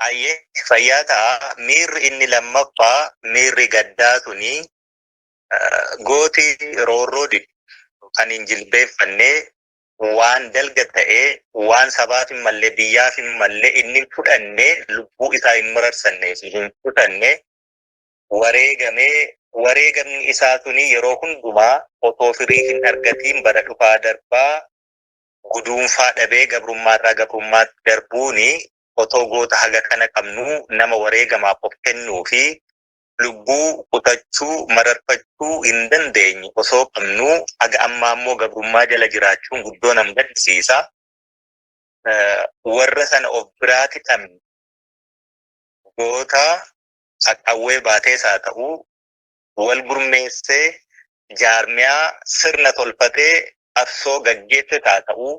Ayyee, fayyaa ta'a. Miirri inni lammaffaa, miirri gaddaa suni, gooti roorroo didu kan hin jilbeeffannee, waan dalga ta'ee, waan sabaaf hin mallee, biyyaaf hin mallee inni hin fudhanne, lubbuu isaa hin mararsannee fi hin fudhanne wareegamee, wareegamni isaa suni yeroo hundumaa otoo firii hin argatiin bara dhufaa darbaa guduunfaa dhabee gabrummaarraa gabrummaatti darbuuni, otoo goota haga kana qabnu, nama wareegamaaf of kennuu fi lubbuu kutachuu mararfachuu hin dandeenye osoo qabnu, haga ammaa immoo gabrummaa jala jiraachuun guddoo nam gaddisiisa. Warra sana of biraati dhabne, goota qawwee baatees haa ta'u, wal gurmeessee jaarmiyaa sirna tolfatee qabsoo gaggeesses haa ta'u,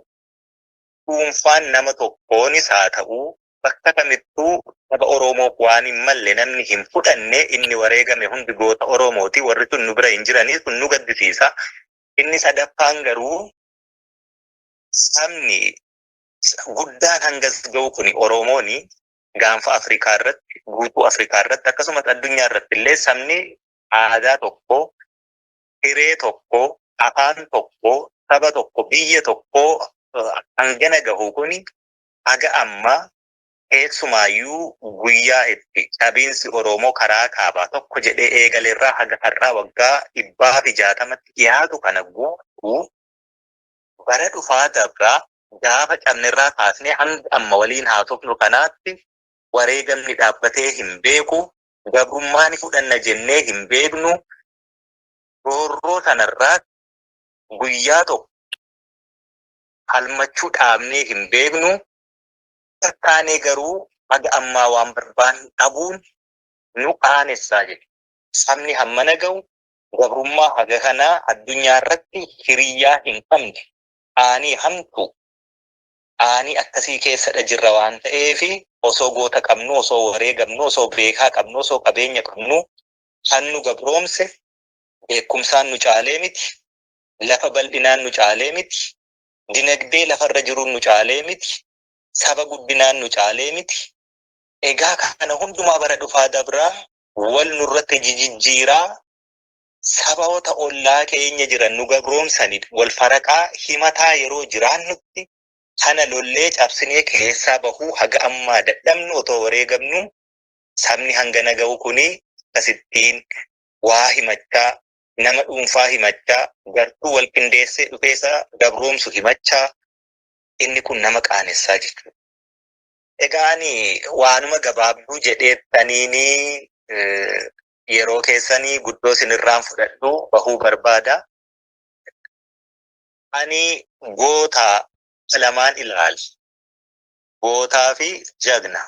dhuunfaan nama tokkoonis haa ta'u, bakka kamittuu saba Oromoof waan hin malle namni hin fudhanne inni wareegame hundi goota Oromooti. Warri sun nu bira hin jiranii, sun nu gaddisiisa. Inni sadaffaan garuu, sabni guddaan hangas ga'u kuni, Oromooni, gaanfa Afrikaa irratti, guutuu Afrikaa irratti, akkasumas addunyaa irratti illee sabni aadaa tokko, hiree tokko, afaan tokko, saba tokko, biyya tokko hangana gahu kuni haga amma, keessumaayyuu guyyaa itti cabiinsi Oromoo karaa kaabaa tokko jedhee eegalerraa haga har'aa waggaa 160tti dhiyaatu kana guutuu, bara dhufaa dabraa gaafa cabnerraa kaasnee hanga amma waliin haasofnu kanaatti wareegamni dhaabbatee hin beeku, gabrummaa ni fudhanna jennee hin beeknu, roorroo sanarraa guyyaa tokko falmachuu dhaabnee hin beeknu. Taanee garuu haga ammaa waan barbaannu dhabuun nu qaanessaa jedhe. Sabni hammana ga'u gabrummaa haga kanaa addunyaa irratti hiriyyaa hin qabne, qaanii hamtu, qaanii akkasii keessadha jirra waan ta'eef, osoo goota qabnu, osoo wareegamnu, osoo beekaa qabnu, osoo qabeenya qabnu, kan nu gabroomse beekumsaan nu caalee miti, lafa bal'inaan nu caalee miti, dinagdee lafarra jiruun nu caalee miti, saba guddinaan nu caalee miti. Egaa kana hundumaa bara dhufaa dabraa wal nurratti jijjiiraa, saboota ollaa keenya jiran nu gabroomsanii wal faraqaa himataa yeroo jiraannutti, kana lollee cabsinee keessaa bahuu haga ammaa dadhabnu, otoo wareegamnu, sabni hangana ga'u kuni akkasittiin waa himachaa, nama dhuunfaa himachaa, gartuu wal qindeessee dhufeessa gabroomsu himachaa, inni kun nama qaanessaa jechuudha. Egaa ani waanuma gabaabduu jedheettaniini yeroo keessanii guddoo isinirraan fudhadhu bahuu barbaada. Ani goota lamaan ilaali. Gootaa fi jagna.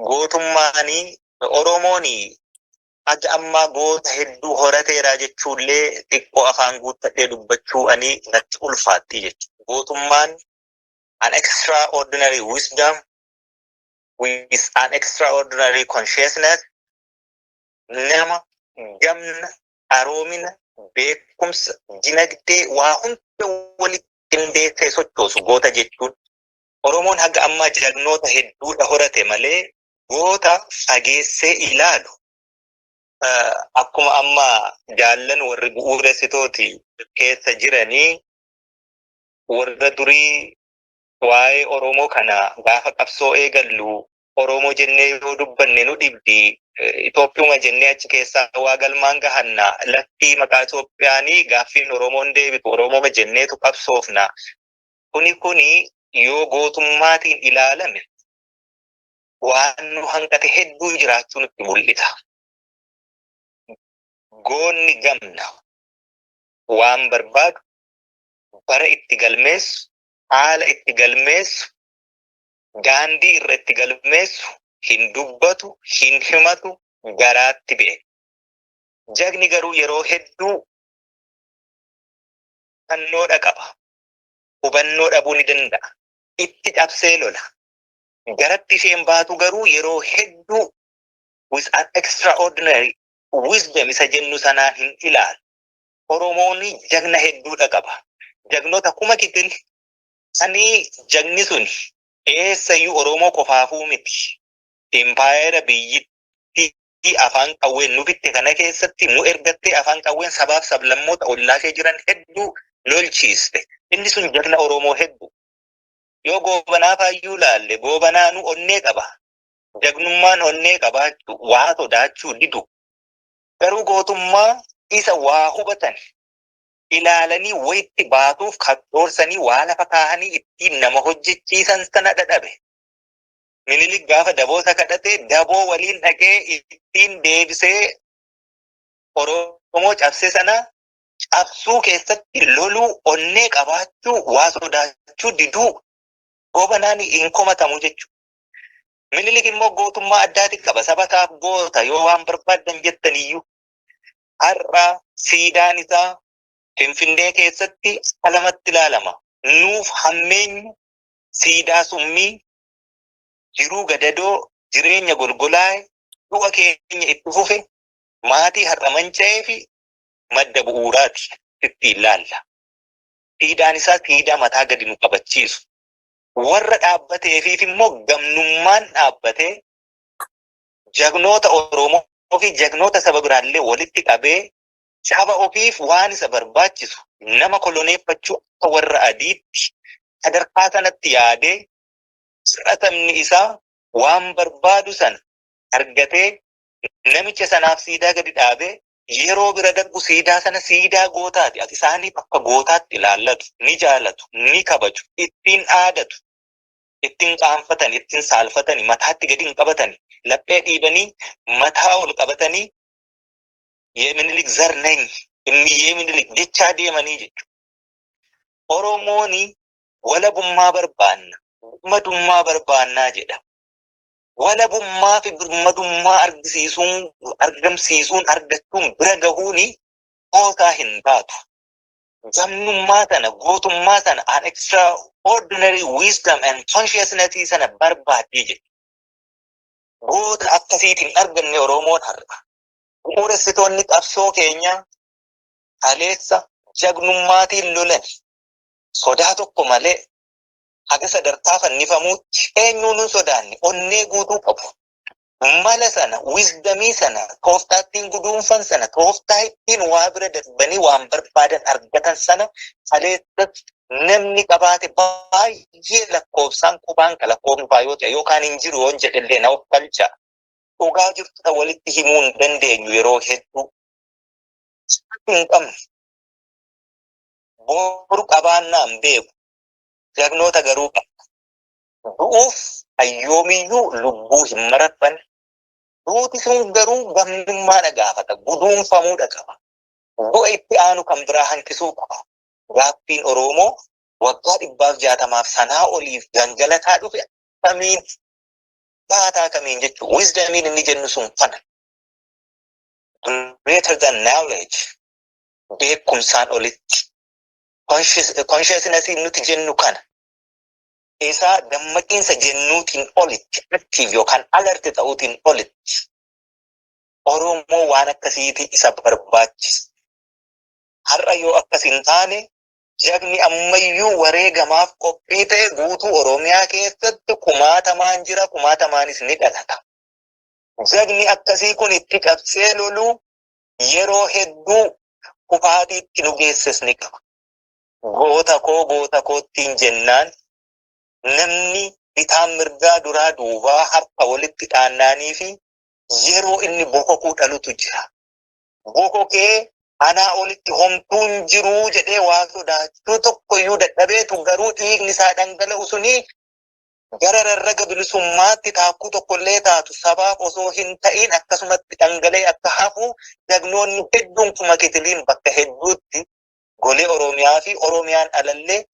Gootummaanii Oromoon haga ammaa goota hedduu horateera jechuullee xiqqoo afaan guuttadhee dubbachuu ani natti ulfaatti jechuudha. Gootummaan an extraordinary wisdom with an extraordinary consciousness, nama gamna, qaroomina, beekumsa, dinagdee, waa hunda walitti qindeessee sochoosu goota jechuun. Oromoon haga ammaa jagnoota hedduudha horate malee goota fageessee ilaalu, akkuma amma jaallan warri bu'uuressitooti keessa jiranii, warra durii waa'ee Oromoo kana gaafa qabsoo eegallu, Oromoo jennee yoo dubbanne nu dhibdi. Itoophiyuma jennee achi keessaa waa galmaan gahanna. Lakkii, maqaa Itoophiyaanii gaaffiin Oromoon deebitu, Oromoo jenneetu qabsoofna. Kuni yoo gootummaatiin ilaalame waan nu hanqate hedduu jiraachuu nutti mul'isa. Goonni gamna waan barbaadu bara itti galmeessu, haala itti galmeessu, daandii irra itti galmeessu hin dubbatu, hin himatu, garaatti be'e. Jagni garuu yeroo hedduu hubannoodha qaba. Hubannoo dhabuu ni danda'a. Itti cabsee lola. Garatti isheen baatu garuu yeroo hedduu with an extraordinary wisdom isa jennu sanaan hin ilaalu. Oromoon jagna hedduudha qaba. Jagnoota kuma kitil sanii, jagni sun eessayyuu Oromoo qofaafuu miti. Impaayera biyyittii afaan qawween nu bitte kana keessatti nu ergattee afaan qawween sabaaf sablammoota ollaa kee jiran hedduu lolchiiste. Inni sun jagna Oromoo hedduu. Yoo Goobanaa faayyuu laalle, Goobanaanuu onnee qaba. Jagnummaan onnee qabaachuu, waa sodaachuu didu. Garuu gootummaa isa waa hubatan ilaalanii wayitti baasuuf kattoorsanii waa lafa kaahanii ittiin nama hojjechiisan sana dhadhabe. Minilik gaafa daboota kadhate daboo waliin dhaqee ittiin deebisee Oromoo cabse sana cabsuu keessatti loluu, onnee qabaachuu, waa sodaachuu diduu Goobanaan hin komatamu jechuudha. Minilik immoo gootummaa addaati qaba. Saba isaaf goota yoo waan barbaaddan jettan iyyuu. Har'a siidaan isaa Finfinnee keessatti akka lamatti ilaalama. Nuuf hammeenyu siidaa summii, jiruu gadadoo, jireenya golgolaa'e, du'a keenya itti fufe, maatii har'a manca'ee fi madda bu'uuraati itti ilaalla. Siidaan isaa siidaa mataa gadi nu qabachiisu. Warra dhaabbateefiif immoo gamnummaan dhaabbatee jagnoota Oromoo fi jagnoota saba biraallee walitti qabee saba ofiif waan isa barbaachisu nama koloneeffachuu akka warra adiitti sadarkaa sanatti yaadee sabni isaa waan barbaadu sana argatee namicha sanaaf siidaa gadi dhaabee yeroo bira darbu siidaa sana siidaa gootaati. Ati isaaniif akka gootaatti ilaallatu, ni jaalatu, ni kabaju, ittiin aadatu, ittiin qaanfatan, ittiin saalfatani, mataatti gadi hin qabatani, laphee dhiibanii mataa ol qabatanii "የምኒልክ ዘር ነኝ፣ እምዬ Minilik" jechaa deemanii jechuudha. Oromooni walabummaa barbaanna, birmadummaa barbaannaa jedha. Walabummaa fi birmadummaa argisiisuun, argamsiisuun, argachuun bira gahuuni gootaa hin taatu. Gamnummaa sana, gootummaa sana, an extraordinary wisdom and consciousness sana barbaaddee jedhu. Goota akkasiitiin arganne Oromoon har'a. Bu'uuressitoonni qabsoo keenyaa kaleessa jagnummaatiin lolan sodaa tokko malee haga sadarkaa fannifamuutti eenyuun hin sodaanne, onnee guutuu qabu. Mala sana, wisdomii sana, tooftaa ittiin guduunfan sana, tooftaa ittiin waa bira darbanii waan barbaadan argatan sana kaleessa namni qabaate baay'ee lakkoofsaan qubaan ka lakkoofnu faa yoo ta'e yookaan hin jiru yoon jedhellee na of galcha. Dhugaa jirtu walitti himuu hin dandeenyu yeroo hedduu. Hin qabnu. Boru qabaannaa hin beeku. Jagnoota garuu qaba. Du'uuf hayyoomiyyuu lubbuu hin mararfanne. Duuti sun garuu gamnummaadha gaafata. Guduunfamuudha qaba. Du'a itti aanu kan biraa hanqisuu qaba. Gaaffiin Oromoo waggaa 160f sanaa oliif gangalataa dhufe kamiin baataa kamiin jechuudha. Wisdomiin inni jennu sun kana. Greater than knowledge, beekumsaan olitti. Consciousness nuti jennu kana. Isaa dammaqiinsa jennuutiin olitti, active yookaan alert ta'uutiin olitti. Oromoo waan akkasiiti isa barbaachisa. Har'a yoo akkas hin taane, jagni ammayyuu wareegamaaf qophii ta'e guutuu Oromiyaa keessatti kumaatamaan jira, kumaatamaanis ni dhalata. Jagni akkasii kun itti qabsee loluu yeroo hedduu kufaatiitti nu geesses ni qaba. Goota koo, goota koottiin jennaan namni bitaan mirgaa duraa duubaa harka walitti dhaannaanii fi yeroo inni bokokuu dhalutu jira. Bokokee anaa olitti homtuun jiruu jedhee waa sodaachuu tokko iyyuu dadhabeetu garuu dhiigni isaa dhangala'u suni gara rarraga bilisummaatti taakkuu tokkollee taatu sabaaf osoo hin ta'in akkasumatti dhangala'ee akka hafu jagnoonni hedduun kuma kitiliin bakka hedduutti golee Oromiyaa fi Oromiyaan alallee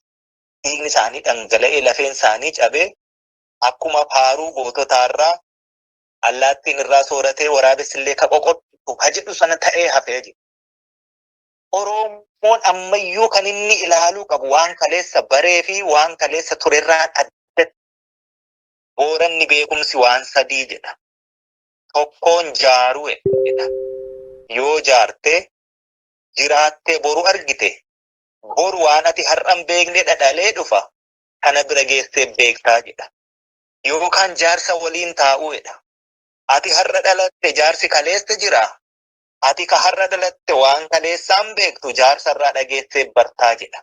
dhiigni isaanii dhangala'ee, lafeen isaanii cabee, akkuma faaruu goototaarraa allaattiin irraa sooratee waraabessillee ka qoqottu ka jedhu sana ta'ee hafee jira. Oromoon ammayyuu kan inni ilaaluu qabu waan kaleessa baree fi waan kaleessa turerraan addatti. Booranni beekumsi waan sadii jedha. Tokkoon jaaruu jedha. Yoo jaartee jiraattee boru argite, boru waan ati har'an beekne dhadhalee dhufa, kana bira geessee beektaa jedha. Yookaan jaarsa waliin taa'uu jedha. Ati har'a dhalatte, jaarsi kaleessa jira. Ati ka har'a dhalatte waan kaleessaan beektu jaarsarraa dhageessee bartaa jedha.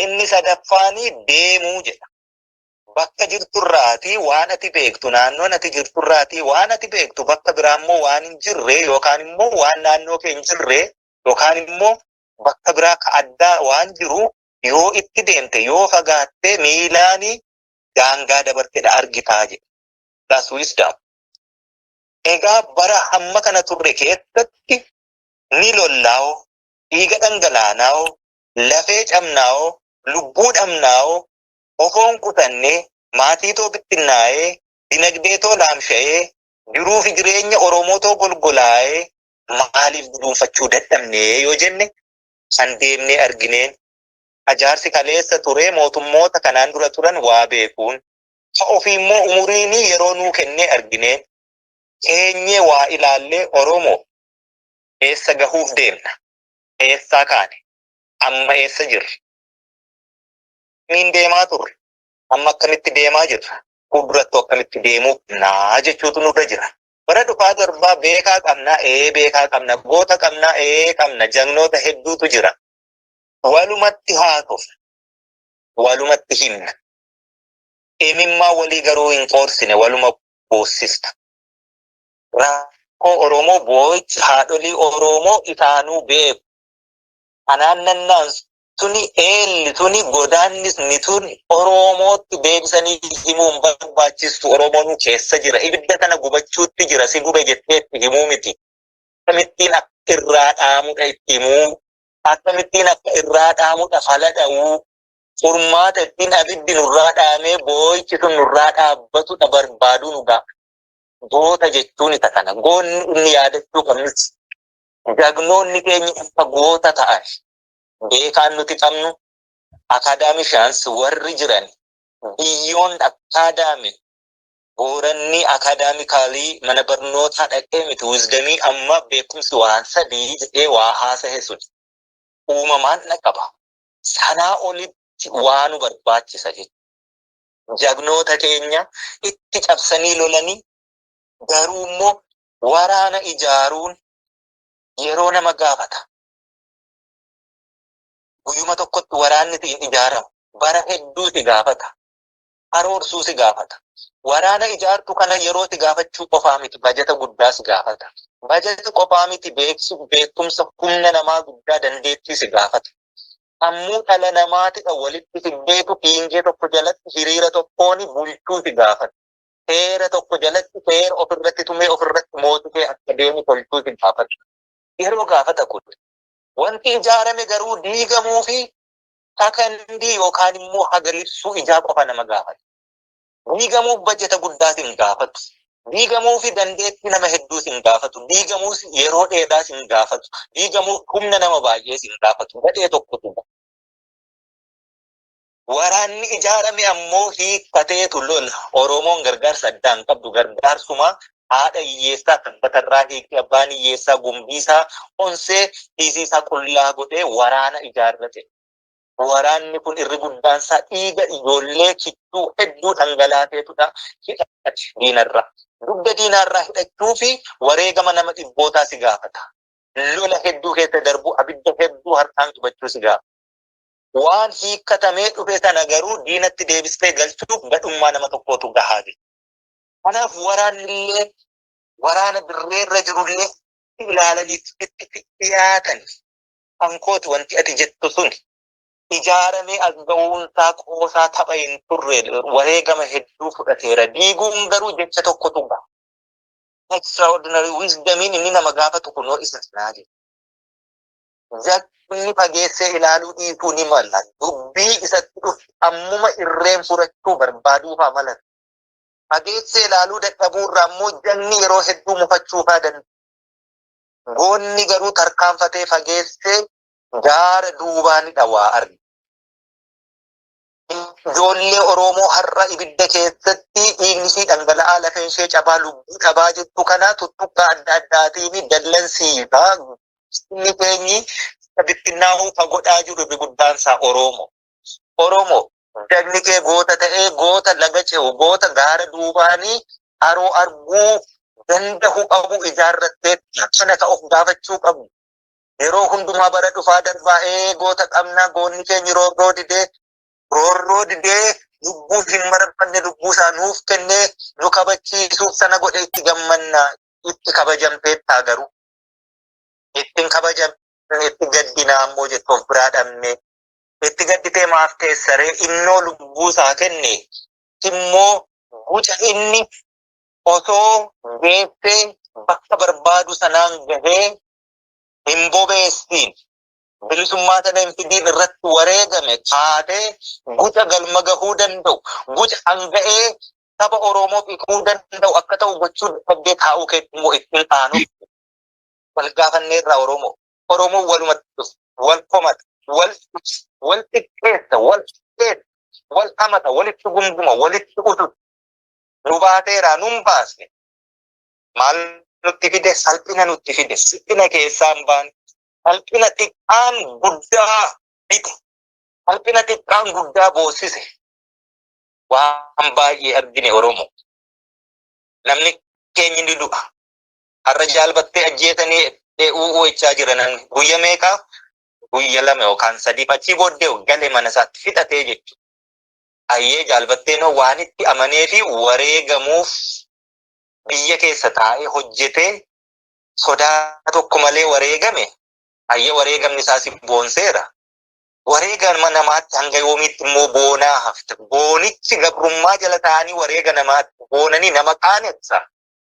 Inni sadaffaanii deemuu jedha. Bakka jirturraatii waan ati beektu, naannoon ati jirturraatii waan ati beektu, bakka biraa immoo waan hin jirre yookaan immoo waan naannoo kee hin jirre yookaan immoo bakka biraa ka addaa waan jiru yoo itti deemte, yoo fagaatte, miilaanii daangaa dabartedha argitaa jedha. That's wisdom. Egaa bara hamma kana turre keessatti ni lollaa'oo, dhiiga dhangalaanaa'oo, lafee cabnaa'oo, lubbuu dhabnaa'oo, ofoon qusannee, maatii too bittinnaa'ee, dinagdee too laamsha'ee, jiruu fi jireenya Oromoo too golgolaa'ee maaliif guduunfachuu dadhabnee yoo jenne, kan deemnee argineen, ajaarsi kaleessa ture, mootummoota kanaan dura turan waa beekuun, ka ofii immoo umuriin yeroo nuu kennee argineen, keenyee waa ilaallee, Oromoo eessa gahuuf deemna? Eessaa kaane? Amma eessa jirra? Miin deemaa turre? Amma akkamitti deemaa jirra? Fuulduratti akkamitti deemuu qabnaa jechuutu nurra jira. Bara dhufaa darbaa beekaa qabnaa, ee beekaa qabna, goota qabnaa, ee qabna, jagnoota hedduutu jira. Walumatti haasofna. Walumatti himna. Imimmaa walii garuu hin qoorsine, waluma boossista. Rakkoo Oromoo, boo'ichi haadholii Oromoo isaanuu beeku. Kanaan nannaan suni, eelli suni, godaannisni tuni Oromootti deebisanii himuun barbaachistu. Oromoonuu keessa jira. Ibidda kana gubachuutti jira. Si gube jettee itti himuu miti. Akkamittiin akka irraa dhaamudha itti himuu. Akkamittiin akka irraa dhaamudha fala dha'uu. Furmaata ittiin abiddi nurraa dhaamee boo'ichi sun nurraa dhaabbatudha barbaaduu nu ga'a. Goota jechuun isa kana. Goonni inni yaadachuu qabnus, jagnoonni keenya akka goota ta'an, beekaan nuti qabnu, academicians warri jiran, biyyoon academy, Booranni academically mana barnootaa dhaqee miti wisdomii amma beekumsi waan sadii jedhee waa haasahe sun uumamaan na qaba. Sanaa olitti waa nu barbaachisa jechuudha. Jagnoota keenya itti cabsanii lolanii, garuu immoo waraana ijaaruun yeroo nama gaafata. Guyyuma tokkotti waraanni hin ijaaramu. Bara hedduu si gaafata. Karoorsuu si gaafata. Waraana ijaartu kana yeroo si gaafachuu qofaa miti, bajata guddaa si gaafata. Bajata qofaa miti, beekumsa, humna namaa guddaa, dandeettii si gaafata. Sammuu dhala namaatidha walitti fiddeetu fiingee tokko jalatti hiriira tokkoon bulchuu si gaafata. Seera tokko jalatti seera ofirratti tumee ofirratti mootumee akka deemu tolchuu si gaafata. Yeroo gaafata kun. Wanti ijaarame garuu diigamuu fi sakandii yookaan immoo haga libsuu ijaa qofa nama gaafata. Diigamuuf bajeta guddaas hin gaafatu. Diigamuu fi dandeettii nama hedduus hin gaafatu. Diigamuus yeroo dheeraas hin gaafatu. Diigamuuf humna nama baay'ees hin gaafatu. Gadhee tokkotu ba'a. Waraanni ijaarame ammoo hiikkateetu lola. Oromoon gargaarsa addaan hin qabdu. Gargaarsuma haadha hiyyeessaa sabbatarraa hiikte, abbaan hiyyeessaa gumbiisaa onsee hiisii isaa qullaa godhee waraana ijaarrate. Waraanni kun irri guddaan isaa dhiiga ijoollee kichuu hedduu dhangalaateetudha hidhate diinarraa. Dugda diinaarraa hidhachuu fi wareegama nama dhibbootaa si gaafata. Lola hedduu keessa darbuu, abidda hedduu harkaan qabachuu si gaafata. Waan hiikkatamee dhufe sana garuu diinatti deebistee galchuuf gadhummaa nama tokkootu gahaa jechuudha. Kanaaf waraanni illee, waraana dirreerra jirullee ilaalanii itti dhiyaatan kan kooti. Wanti ati jettu sun ijaaramee as ga'uunsaa qoosaa tapha hin turre, wareegama hedduu fudhateera. Diiguun garuu jecha tokkotu gaha. Extraordinary wisdomiin inni nama gaafatu kunoo isa sanaa jechuudha. Jagni fageessee ilaaluu dhiisuu ni mala. Dubbii isatti dhufu ammuma irreen furachuu barbaaduufaa mala. Fageessee ilaaluu dadhabuurraa immoo jagni yeroo hedduu mufachuufaa danda'a. Goonni garuu tarkaanfatee fageessee gaara duubaanidha waa arga. Ijoollee Oromoo har'a ibidda keessatti dhiigni ishee dhangala'aa, lafeen ishee cabaa, lubbuu dhabaa jirtu kana tuttuqqaa adda addaatiin dallansiifa. Inni keenyi bittinnaa'uu ka godhaa jiru irri guddaan isaa Oromoo. Oromoo, jagni kee goota ta'ee, goota laga ce'u, goota gaara duubaanii haroo arguu Danda'u qabu ijaarratteetta. Kana ka of gaafachuu qabu. Yeroo hundumaa bara dhufaa darbaa ee goota qabna, goonni keenya roorroo didee, roorroo didee lubbuu hin mararfanne lubbuu isaa nuuf kennee nu kabachiisuuf sana godhe itti gammanna, itti kabajamteettaa garuu. Ittiin kabajamne itti gaddinaa ammoo jettu of biraa dhabne. Itti gadditee maaf teessaree? Innoo lubbuu isaa kenne, immoo guca inni osoo geessee bakka barbaadu sanaan gahee hin bobeessiin, bilisummaa sana hin fidiin irratti wareegame kaatee guca galma gahuu danda'u, guca hanga'ee saba Oromoo dhiquu danda'u akka ta'u gochuu dadhabdee taa'uu keetti immoo ittiin aanuuf wal gaafanneerraa Oromoo. Oromoo walumatti dhufu, wal komata, wal wal xiqqeessa, wal xiqqeessa, wal hamata, walitti gunguma, walitti ututu. Nu baateeraa nun baasne. Maal nutti fide? Salphina nutti fide. Salphina keessaa hin baane. Salphina xiqqaan guddaa bite. Salphina xiqqaan guddaa boossise. Waan baay'ee argine Oromoo. Namni keenyi ni du'a. Har'a jaalbattee ajjeesanii u'uu jira namni. Guyya meeqaaf? Guyya 2 yookaan 3 achii booddee gale mana isaatti fixatee jechuudha. Ayyee, jaalbatteen waan itti amanee fi wareegamuuf biyya keessa taa'ee hojjetee sodaa tokko malee wareegame. Ayyee, wareegamni isaas boonseera. Wareegama namaatti hanga yoomiitti immoo boonaa hafte? Boonichi gabrummaa jala taa'anii wareega namaatti boonanii nama qaanessa.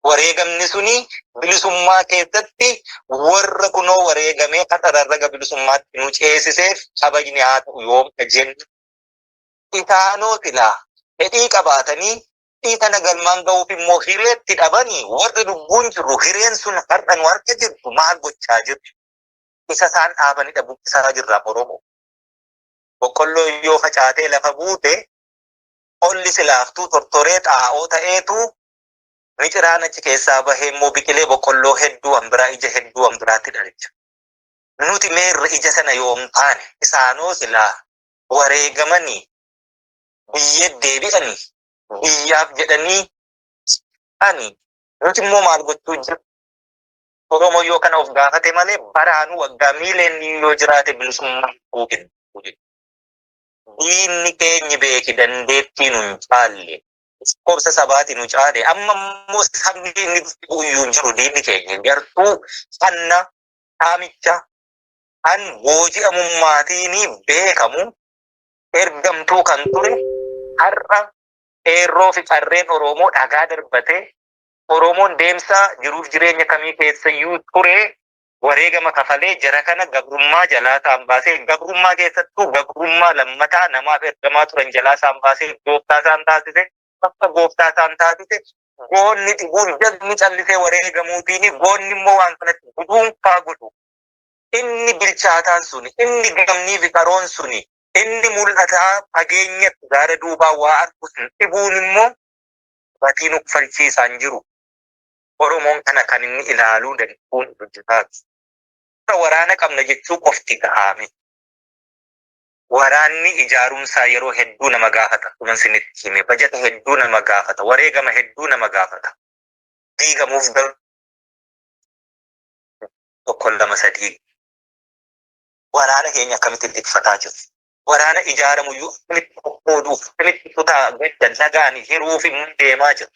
Wareegamni suni bilisummaa keessatti warra kunoo wareegamee qaxararraga bilisummaatti nu ceesiseef kabajni haa ta'u yoom jenna. Isaanoo silaa fedhii qabaatanii fedhii sana galmaan ga'uuf immoo hireetti dhabanii, warri lubbuun jirru hireen sun har'a nu harka jirtu maal gochaa jirtu? Isa isaan dhaabanidha buqqisaa jirra Oromoo. Boqqolloo yoo facaatee lafa buute, qolli silaaftuu tortoree xaa'oo ta'eetu miciraan achi keessaa bahee immoo biqilee boqqolloo hedduu hanbiraa ija hedduu hanbiraatti dhalcha. Nuti meerre ija sana yoom taane? Isaanoo silaa wareegamanii biyya deebi'anii biyyaaf jedhanii ani nuti immoo maal gochuu jiru? Oromoo yoo kana of gaafate malee baraanuu waggaa miileen yoo jiraate bilisummaa kennu. Diinni keenyi beeki, dandeettii nun caalle. Lakkoofsa sabaati nu caale. Amma immoo sabni inni iyyuu hin jiru. Diinni keenya gartuu hanna saamicha kan booji'amummaatiin beekamu ergamtuu kan ture har'a qeerroo fi qarreen Oromoo dhagaa darbatee, Oromoon deemsa jiruuf jireenya kamii keessayyuu ture wareegama kafalee jara kana gabrummaa jalaa isaan baasee, gabrummaa keessattuu gabrummaa lammataa namaaf ergamaa turan jalaa isaan baasee gooftaa isaan taasise. Bakka gooftaa isaan taasise goonni dhibuun jagni callisee wareegamuutiin goonni immoo waan kanatti guduunfaa godhu. Inni bilchaataan suni, inni gamnii fi qaroon suni, inni mul'ataa fageenyatti gaara duubaa waa argu sun dhibuun immoo gatii nu kufalchiisaan jiru. Oromoon kana kan inni ilaaluu danda'uun hojjetaati. Waraana qabna jechuu qofti gahaa miti. Waraanni ijaarumsaa yeroo hedduu nama gaafata. Akkuma isinitti hime, bajata hedduu nama gaafata. Wareegama hedduu nama gaafata. Diigamuuf garuu tokko, lama, sadii. Waraana keenya akkamitti tikfataa jiru? Waraana ijaaramuyyuu akkamitti qoqqooduuf, akkamitti kutaa gadda nagaan hiruuf immoo deemaa jiru?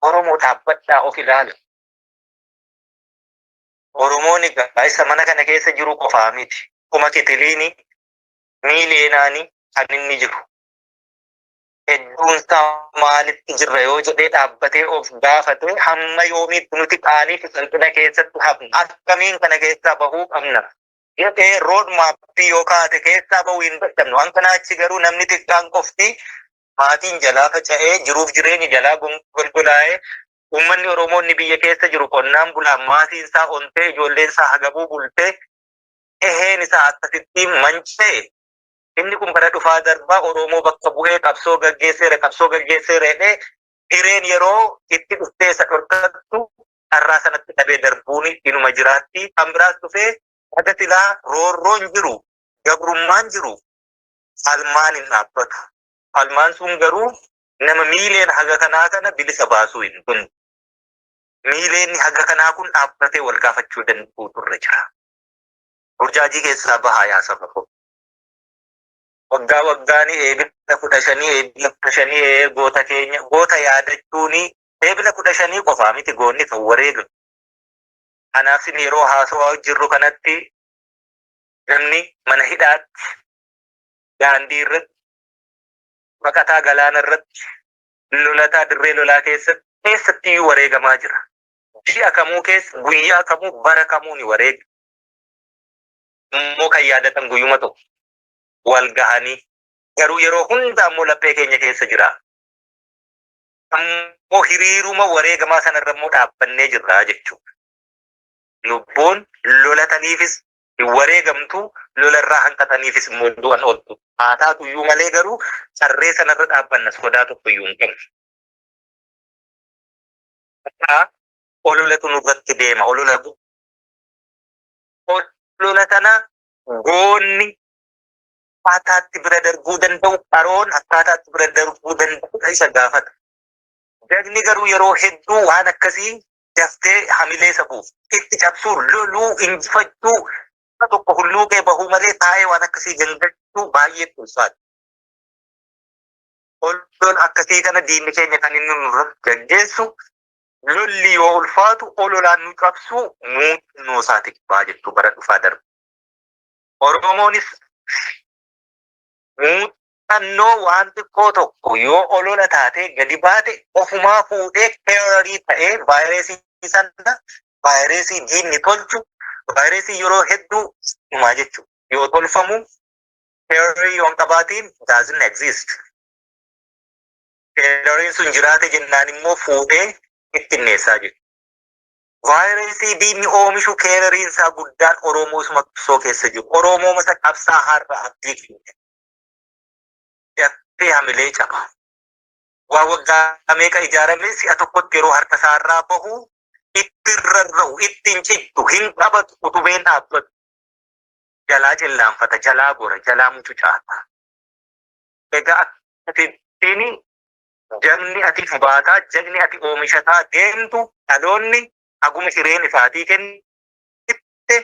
Oromoo, dhaabbadhaa, of ilaala. Oromoon egaa isa mana kana keessa jiru qofaa miti. Kuma kitiliini miiliyeenaanii kan inni jiru. Hedduunsaa maalitti jirra yoo jedhee dhaabbatee of gaafate, hamma yoomiitti nuti qaanii fi salphina keessatti hafna? Akkamiin kana keessaa bahuu qabna? Jedhee road map yoo kaate keessaa bahuu hin dadhabnu. Waan kanaa achi garuu namni xiqqaan qofti maatiin jalaa faca'ee, jiruuf jireenyi jalaa golgolaa'ee, uummanni Oromoonni biyya keessa jiru qonnaan bulaan maatiin isaa ontee, ijoolleen isaa hagabuu bultee, eheen isaa akkasitti manca'e, inni kun bara dhufaa darbaa Oromoo bakka bu'ee qabsoo gaggeesseera, qabsoo gaggeesseera jedhee hireen yeroo itti dhuftee isa dhorkattu carraa sanatti dhabee darbuun inuma jiraatti. Kan biraas dhufee haga silaa roorroon jiru, gabrummaan jiru, falmaan hin dhaabbatu. Falmaan sun garuu nama miileen haga kanaa kana bilisa baasuu hin danda'u. Miileenni haga kanaa kun dhaabbatee wal gaafachuu danda'uutu irra jira. Burjaajii keessaa bahaa, yaa saba koo. Waggaa waggaanii eebila 15, eebila 15 goota keenya, goota yaadachuuni eebila 15 qofaa miti goonni kan wareegamu. Kanaaf yeroo haasawaa jirru kanatti namni mana hidhaatti, daandii irratti, baqataa galaana irratti, lolataa dirree lolaa keessatti, keessatti iyyuu wareegamaa jira. Ji'a kamuu keessa, guyyaa kamuu, bara kamuu ni wareega. Immoo kan yaadatan guyyuma tokko wal gahanii, garuu yeroo hunda ammoo laphee keenya keessa jira. Ammoo hiriiruma wareegamaa sanarra immoo dhaabbannee jirra jechuudha. Lubbuun lolataniifis hin wareegamtu, lolarraa hanqataniifis immoo du'an ooltu. Haa taatu iyyuu malee garuu tarree sanarra dhaabbanna, sodaa tokko iyyuu hin qabnu. Ololatu nurratti deema, olola olola sana goonni akkaataatti bira darbuu danda'u, qaroon akkaataatti bira darbuu danda'u isa gaafata. Jagni garuu yeroo hedduu waan akkasii daftee hamilee sabuuf itti cabsuu, loluu, injifachuu, tokko hulluuqee bahuu malee taa'ee waan akkasii gangachuu baay'ee ulfaata. Olol akkasii kana diinni keenya kan inni nurratti gaggeessu, lolli yoo ulfaatu ololaan nu cabsuu muuxannoo isaati qabaa jechuu bara dhufaa darbe. Oromoonis muuxannoo waan xiqqoo tokko yoo olola taatee gadi baate ofumaa fuudhee carrier ta'ee vaayirasii sana, vaayirasii diinni tolchu, vaayirasii yeroo hedduu dhumaa jechuudha. Yoo tolfamu carrier yoo hin qabaatiin doesn't exist. Carrieriin sun jiraate jennaan immoo fuudhee ittinneessaa jiru. Vaayirasii diinni oomishu carrieriin isaa guddaan Oromoo isuma qabsoo keessa jiru. Oromoo masa qabsaa har'a abdii kenne. Dafee hamilee caba. Waa waggaa meeqa ijaarame si'a tokkotti yeroo harka isaarraa bahu itti rarra'u, itti hin cittu, hin qabatu, utubeen dhaabbatu. Jalaa cillaanfata, jalaa gora, jalaa mucucaata. Egaa akkasittiin jagni ati baataa, jagni ati oomishataa deemtu, dhaloonni haguma hireen isaatii kennite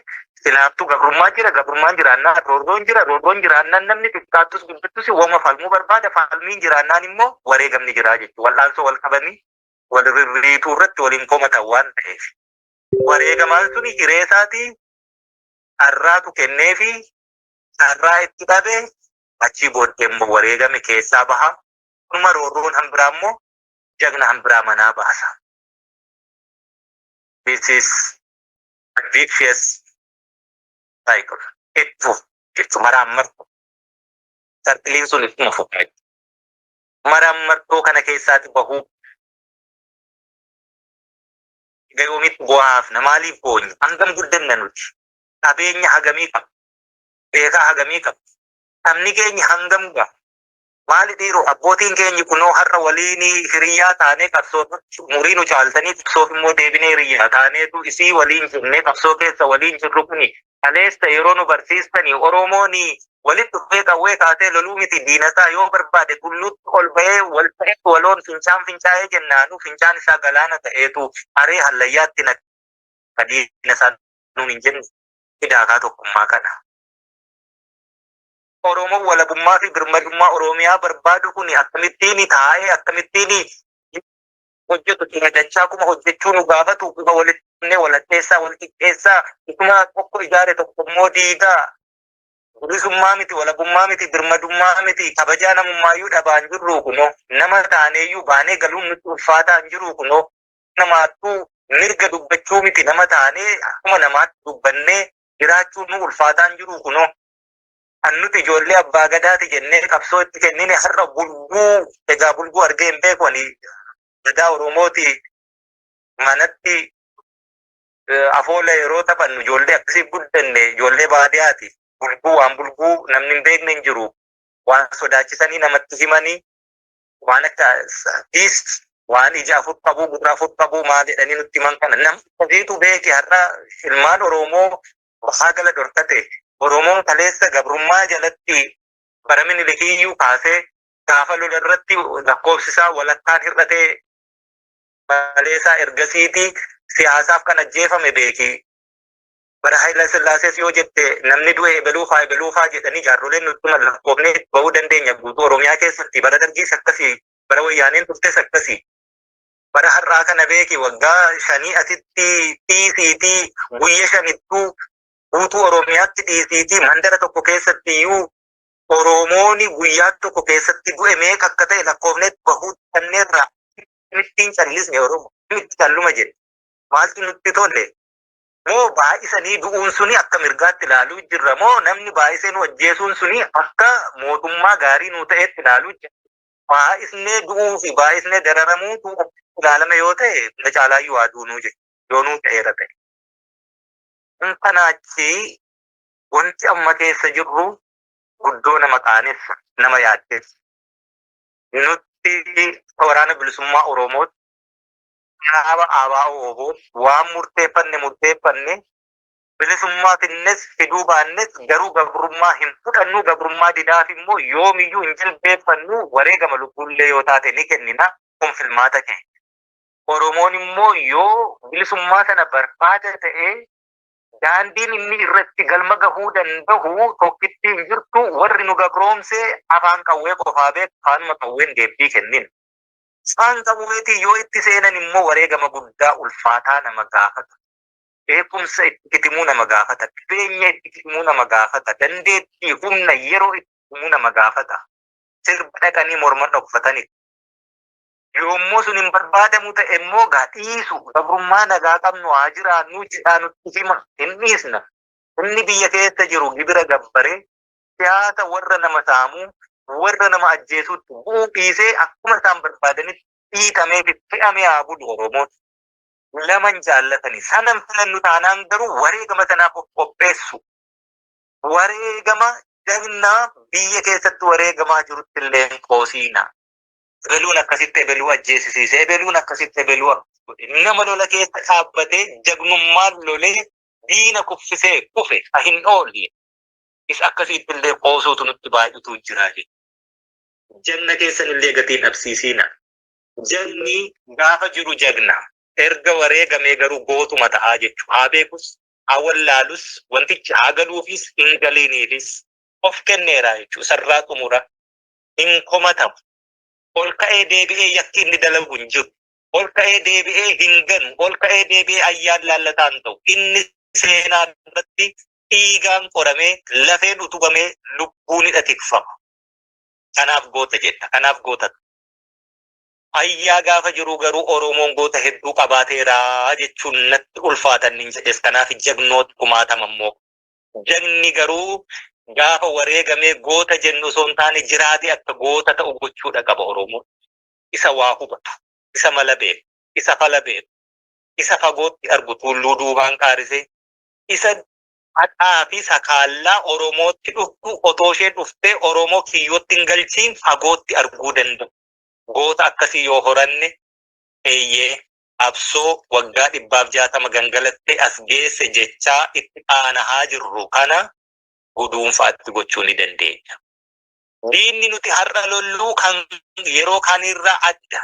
silaaftuu gabrummaa jira, gabrummaan jiraannaan roorroon jira, roorroon jiraannaan namni xiqqaattus guddattus wama falmuu barbaada, falmiin jiraannaan immoo wareegamni jira jechuudha. Wal'aansoo wal qabanii wal rirriituu irratti waliin komatan waan ta'eef. Wareegamaan suni hiree isaatii carraatu kenneefi, carraa itti dhabe, achii booddee immoo wareegame keessaa baha. Dhuma roorroon hambiraa immoo jagna hambiraa manaa baasa. This is a vicious cycle. Itti fufu jechuudha, maraan martu. Circleiin sun ittuma fufa. Maraan martoo kana keessaati bahuu. Yoomitti bu'aafna? Maaliif boonya? Hangam guddanna nuti? Qabeenya hagamii qabna? Beekaa hagamii qabna? Sabni keenya hangam gaha? Maali dhiiroo, abbootiin keenyi kunoo har'a waliin hiriyyaa taanee qabsoo umurii nu caaltanii, qabsoof immoo deebinee hiriyyaa taaneetu isii waliin jirnee qabsoo keessa waliin jirru kuni, kaleessa yeroo nu barsiistanii Oromoon walitti dhufee qawwee kaasee loluu miti, diinasaa yoo barbaade tulluutti ol bahee wal ta'ee waloon fincaan fincaa'ee jennaanu fincaan isaa galaana ta'eetu haree hallayyaatti naqqa diina isaa nuun hin jenne daakaa tokkummaa kana. Oromoon walabummaa fi birmadummaa Oromiyaa barbaadu kun akkamittiin taa'ee akkamittiin hojjetu? Dachaa kuma hojjechuu nu gaafatu, kuma walitti walakkeessaa, wal xiqqeessaa, isuma tokko ijaare tokko immoo diigaa, bilisummaa miti, walabummaa miti, birmadummaa miti, kabajaa namummaayyuu dhabaa hin jirru. Kunoo nama taaneeyyuu baanee galuun nutti ulfaataa hin jiru. Kunoo namaattuu mirga dubbachuu miti, nama taanee akkuma namaatti dubbannee jiraachuun nu ulfaataa hin jiru. Kunoo kan nuti ijoollee abbaa gadaati jennee qabsoo itti kennine har'a bulguu, egaa bulguu argee hin beeku ani, gadaa Oromooti manatti afoola yeroo taphannu ijoollee akkasii guddanne, ijoollee baadiyaati. Bulguu, waan bulguu namni hin beekne hin jiru. Waan sodaachisanii namatti himanii, waan akka beast, waan ija afur qabuu, gurra afur qabuu maal jedhanii nutti himan kana nama akkasiitu beeke. Har'a ilmaan Oromoo bahaa gala dhorkate. Oromoon kaleessa gabrummaa jalatti bara Minilikiyyuu kaasee gaafa lola irratti lakkoofsi isaa walakkaan hir'atee Maleesaa ergasiiti siyaasaaf kan ajjeefame beeki. Bara Haayila Sillaasees yoo jette namni du'e ebeluufaa ebeluufaa jedhanii jaarroleen nutti mallattoofnee bahuu dandeenya guutuu Oromiyaa keessatti. Bara Dargiis akkasii, bara Wayyaaneen turtes akkasii. Bara har'aa kana beeki, waggaa 5 asitti dhiisiitii guyya 5ttuu guutuu Oromiyaatti dhiisiitii mandara tokko keessatti iyyuu Oromooni guyyaa tokko keessatti du'e meeqa akka ta'e lakkoofnee bahuu dandeerra. Ittiin callisne Oromoo itti calluma jedhe. Maaltu nutti tole? Moo baay'isanii du'uun suni akka mirgaatti ilaaluu jirra, moo namni baay'isee nu ajjeesuun suni akka mootummaa gaarii nu ta'etti ilaaluu jirra? Baay'isnee du'uu fi baay'isnee dararamuutu ilaalame yoo ta'e, hunda caalaayyuu haa duunuu jechuudha yoo nuu ta'eera ta'e. Kanaachi wanti amma keessa jirru guddoo nama qaanessa, nama yaaddessa. Nutti Waraana Bilisummaa Oromootti, dhaaba ABO OBO, waan murteeffanne murteeffanne. Bilisummaa finnes fiduu baannes garuu gabrummaa hin fudhannu. Gabrummaa didaaf immoo yoomiyyuu hin jilbeeffannu. Wareegama lubbuullee yoo taate ni kennina. Kun filmaata keenya. Oromoon immoo yoo bilisummaa sana barbaada ta'ee, daandiin inni irratti galma gahuu danda'u tokkitti hin jirtu. Warri nu gabroomse afaan qawwee qofaa beeku, afaanuma qawween deebbii kennin. Afaan qawweetiin yoo itti seenan immoo wareegama guddaa ulfaataa nama gaafata. Beekumsa itti kitimuu nama gaafata. Qabeenya itti kitimuu nama gaafata. Dandeettii, humna, yeroo itti kitimuu nama gaafata. Sirba dhaqanii morma dhokfatani. Yommuu sun hin barbaadamu ta'e immoo gaa dhiisu, gabrummaa nagaa qabnu haa jiraannu jedhaa nutti hima, hin dhiisna. Inni biyya keessa jiru gibira gabbaree siyaasa warra nama saamuu, warra nama ajjeesuutti bu'uu dhiisee akkuma isaan barbaadanitti dhiitamee fi fe'amee haa bulu Oromoon. Laman jaallatani. Sanan filannu taanaan garuu wareegama sanaaf of qopheessu. Wareegama jagnaa biyya keessatti wareegamaa jirutti illee hin qoosiina. Ebeluun akkasitti ebeluu ajjeesisiise, ebeluun akkasitti ebeluu akkas godhe. Nama lola keessa dhaabbatee jagnummaan lolee diina kuffisee kufe ka hin oolle. Isa akkasiitti illee qoosuutu nutti baay'atu jira jechuudha. Jagna keessan illee gatiin dhabsiisiina. Jagni gaafa jiru jagna. Erga wareegamee garuu gootuma ta'aa jechuudha. Haa beekus, haa wallaalus, wantichi haa galuufis hin galiiniifis of kenneera jechuudha. Sarraa xumura. Hin komatamu. Ol ka'ee deebi'ee yakki inni dalagu hin jiru. Ol ka'ee deebi'ee hin ganu. Ol ka'ee deebi'ee ayyaan laallataa hin ta'u. Inni seenaa irratti dhiigaan qoramee, lafeen utubamee, lubbuun hidha tikfama. Kanaaf goota jenna. Kanaaf goota. Ayyaa gaafa jiru garuu Oromoon goota hedduu qabaateera jechuun natti ulfaatan nin jedhes, kanaaf jagnoota kumaatama immoo. Jagni garuu gaafa wareegamee goota jennu osoo hin taane, jiraatee akka goota ta'u gochuudha qaba Oromoon. Isa waa hubatu, isa mala beeku, isa fala beeku, isa fagootti argu tuulluu duubaan qaarisee, isa hadhaa fi sakaallaa Oromootti dhuftu otoo isheen dhuftee Oromoo kiyyootti hin galchiin fagootti arguu danda'u. Goota akkasii yoo horanne, eeyyee, qabsoo waggaa 160 gangalattee as geesse jechaa itti qaanahaa jirru kana guduunfaatti gochuu ni dandeenya. Diinni nuti har'a lolluu kan yeroo kaanirraa adda.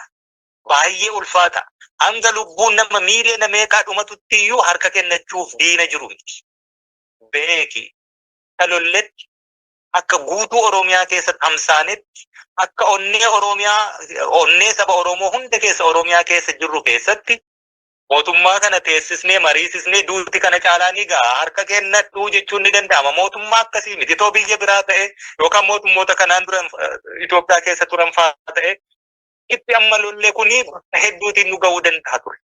Baay'ee ulfaata. Hanga lubbuun nama miiliyoona meeqaa dhumatutti iyyuu harka kennachuuf diina jiru miti. Beeki. Akka lolletti, akka guutuu Oromiyaa keessa tamsaanetti, akka onnee Oromiyaa, onnee saba Oromoo hunda keessa Oromiyaa keessa jirru keessatti mootummaa kana teessisnee mariisisnee duuti kana caalaa ni ga'a, harka kennadhu jechuun ni danda'ama. Mootummaa akkasii miti. Itoo biyya biraa ta'e yookaan mootummoota kanaan dura Itoophiyaa keessa turan fa'aa ta'e, itti amma lollee kuni bakka hedduutiin nu ga'uu danda'a ture.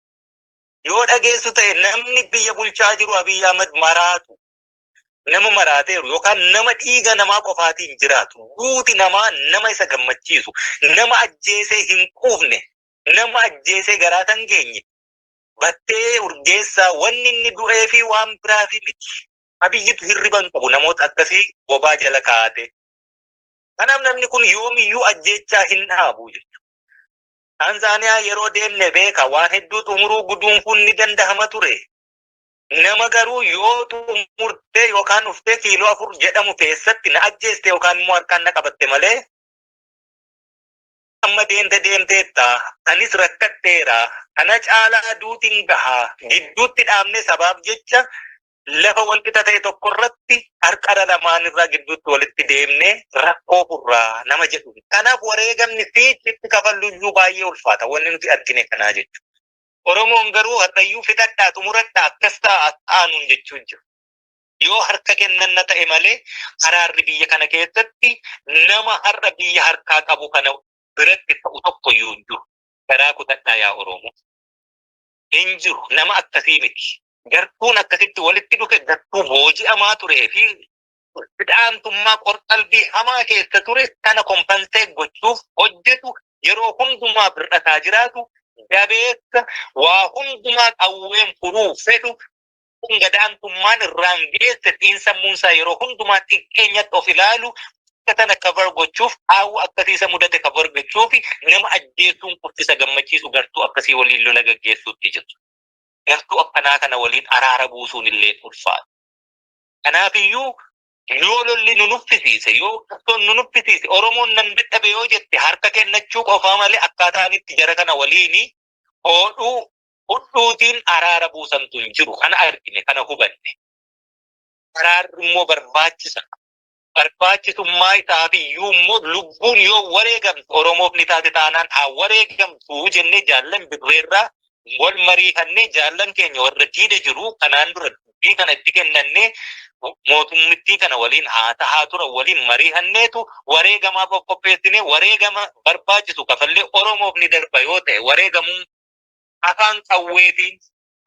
Yoo dhageessu ta'e, namni biyya bulchaa jiru Abiy Ahmed maraatu. Nama maraateeru yookaan nama dhiiga namaa qofaatiin jiraatu, duuti namaa nama isa gammachiisu, nama ajjeesee hin quufne, nama ajjeesee garaa kan geenye Battee Urgeessaa wanni inni du'ee fi waan biraa fi miti. Abiyyitu hirriba hin qabu namoota akkasii bobaa jala kaa'ate. Kanaaf namni kun yoomiyyuu ajjeechaa hin dhaabu jechuudha. Taanzaaniyaa yeroo deemne beeka, waan hedduu xumuruu guduunfuun ni dandahama ture. Nama garuu yoo xumurtee yookaan dhuftee kiiloo 4 jedhamu keessatti na ajjeeste yookaan immoo harkaan na qabatte malee, amma deemte deemteetta, anis rakkadheera. Kana caalaa duutiin gahaa gidduutti dhaabne sabaaf jecha lafa walqixa ta'e tokko irratti qarqara lamaan irraa gidduutti walitti deemnee rakkoo furraa nama jedhu. Kanaaf wareegamni fiichitti kafallu iyyuu baay'ee ulfaata wanni nuti argine kanaa jechuudha. Oromoon garuu har'ayyuu fixadhaa, xumuradhaa, akkas ta'a aanuun jechuun jiru. Yoo harka kennanna ta'e malee araarri biyya kana keessatti nama har'a biyya harkaa qabu kana biratti ta'u tokko iyyuu hin jiru. Garaa kutadhaa yaa Oromoo. Hin jiru, nama akkasii miti. Gartuun akkasitti walitti dhufe gartuu booji'amaa turee fi fidhaantummaa qorqalbii hamaa keessa ture sana compensate gochuuf hojjetu, yeroo hundumaa bir'ataa jiraatu, jabeessa waa hundumaa qawween furuu fedhu, kun gadaantummaan irraan geesse xiinsammuunsaa yeroo hundumaa xiqqeenyatti of ilaalu akka sana cover gochuuf, qaawwa akkasii isa mudate cover gochuuf, nama ajjeesuun qofti gammachiisu gartuu akkasii waliin lola gaggeessuutti jirtu. Gartuu akkanaa kana waliin araara buusuun illee ulfaata. Kanaafiyyuu yoo lolli nu nuffisiise, yoo qabsoon nu nuffisiise, Oromoon nan dadhabe yoo jette, harka kennachuu qofaa malee akkaataan itti jara kana waliin hodhuu hudhuutiin araara buusantu hin jiru. Kana argine, kana hubanne. Araarri immoo barbaachisa. Barbaachisummaa isaaf iyyuu immoo lubbuun yoo wareegamtu Oromoof ni taate taanaan haa wareegamtu jennee jaallan birreerraa wal mariifannee, jaallan keenya warra diida jiru kanaan dura dubbii kana itti kennannee, mootummittii kana waliin haa tahaa tura waliin mariihanneetu wareegamaaf of qopheessinee, wareegama barbaachisu kafallee Oromoof ni darba yoo ta'e, wareegamuun afaan qawweetiin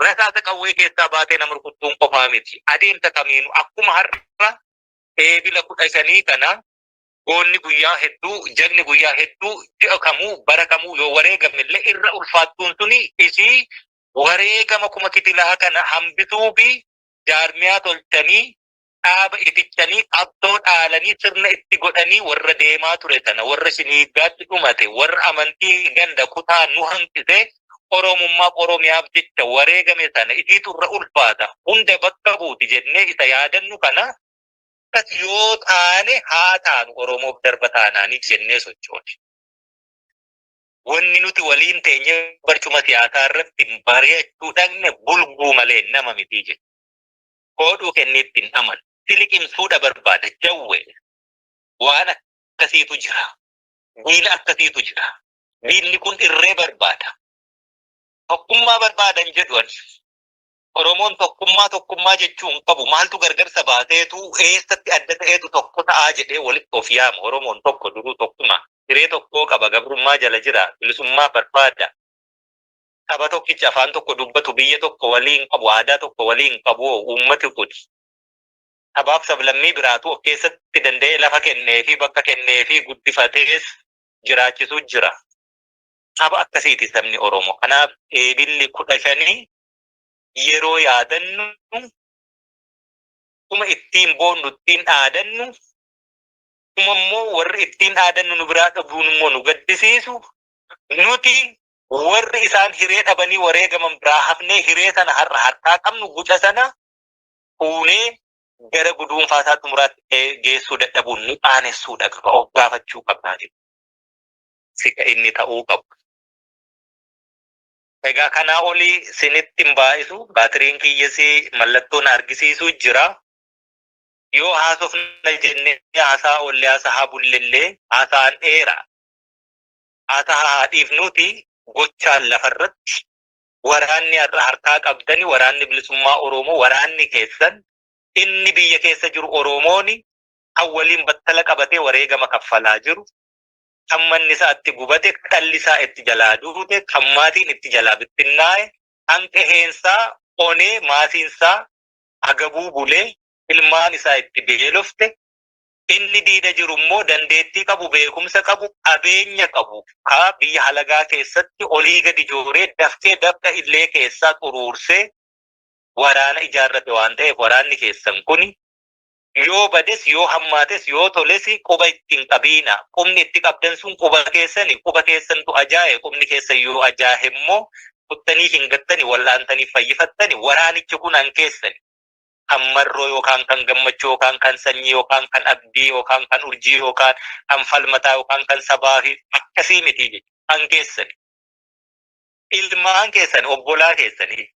rasaasa qawwee keessaa baatee nama rukuttuun qofaa miti. Adeemsa kamiinuu akkuma har'a Eebila 15 kana goonni guyyaa hedduu, jagni guyyaa hedduu, ji'a kamuu, bara kamuu yoo wareegame illee irra ulfaattuun suni isii wareegama kuma kitilaa kana hambisuu fi jaarmiyaa tolchanii, dhaaba itichanii, qabsoo dhaalanii, sirna itti godhanii warra deemaa ture sana, warra shiniiggaatti dhumate, warra amantii ganda kutaa nu hanqise, Oromummaaf Oromiyaaf jecha wareegame sana isiitu irra ulfaata, hunda bakka buuti jennee isa yaadannu kana akkas yoo taane haa taanu, Oromoof darba taanaanii jennee sochoone. Wanni nuti waliin teenyee barcuma siyaasaa irratti mari'achuu dhaqne bulguu malee nama miti jechuudha. Koodhuu kenniitti hin amanu. Siliqimsuudha barbaada jawwee. Waan akkasiitu jira. Diina akkasiitu jira. Diinni kun irree barbaada. Tokkummaa barbaadan jedhu ani. Oromoon tokkummaa tokkummaa jechuu hin qabu. Maaltu gargarsa baaseetu, eessatti adda ta'eetu tokko ta'aa jedhee walitti of yaama? Oromoon tokko, duruu tokkuma. Hiree tokkoo qaba. Gabrummaa jala jira. Bilisummaa barbaada. Saba tokkicha afaan tokko dubbatu, biyya tokko waliin qabu, aadaa tokko waliin qabu uummati kun. Sabaaf sablammii biraatu of keessatti danda'ee lafa kennee fi bakka kennee fi guddifatees jiraachisuu jira. Saba akkasiiti sabni Oromoo. Kanaaf Eebilli 15 yeroo yaadannu kuma ittiin boonnu, ittiin dhaadannu, kuma immoo warri ittiin dhaadannu nu biraa dhabuun immoo nu gaddisiisu, nuti warri isaan hiree dhabanii wareegaman biraa hafnee hiree sana har'a harkaa qabnu guca sana fuunee gara guduunfaa isaa xumuraatti geessuu dadhabuun nu qaanessuudha qaba, of gaafachuu qabnaa. Sika inni ta'uu qabu. Egaa kanaa olii sinitti hin baay'isu, baatiriin kiyyas mallattoo na argisiisuu jira. Yoo haasofna jennee haasaa ollee haasaa bullellee haasaan dheeraa. Haasaa haa dhiifnuuti, gochaan lafarratti waraanni har'a harkaa qabdani, waraanni bilisummaa Oromoo, waraanni keessan inni biyya keessa jiru, Oromooni kan waliin battala qabatee wareegama kaffalaa jiru, kan manni isaa itti gubate, dhalli isaa itti jalaa duute, kan maatiin itti jalaa bittinnaa'e, kan qeheensaa onee maasiinsaa agabuu bulee, ilmaan isaa itti beelofte, inni diida jiru immoo dandeettii qabu, beekumsa qabu, qabeenya qabu, ka biyya halagaa keessatti olii gadi jooree dafqee dafqa illee keessaa xuruursee waraana ijaarrate waan ta'eef, waraanni keessan kuni yoo bades, yoo hammaates, yoo toles quba ittiin qabiina. Qubni itti qabdan sun quba keessani, quba keessantu ajaa'e. Qubni keessan yoo ajaa'e immoo kuttanii hin gattani, wal'aantanii fayyifattani. Waraanichi kun an keessani. Kan Marroo yookaan kan Gammachuu yookaan kan Sanyii yookaan kan Abdii yookaan kan Urjii yookaan kan Falmataa yookaan kan sabaa fi akkasii miti jechuudha. Kan keessani. Ilmaan keessan, obbolaa keessanii.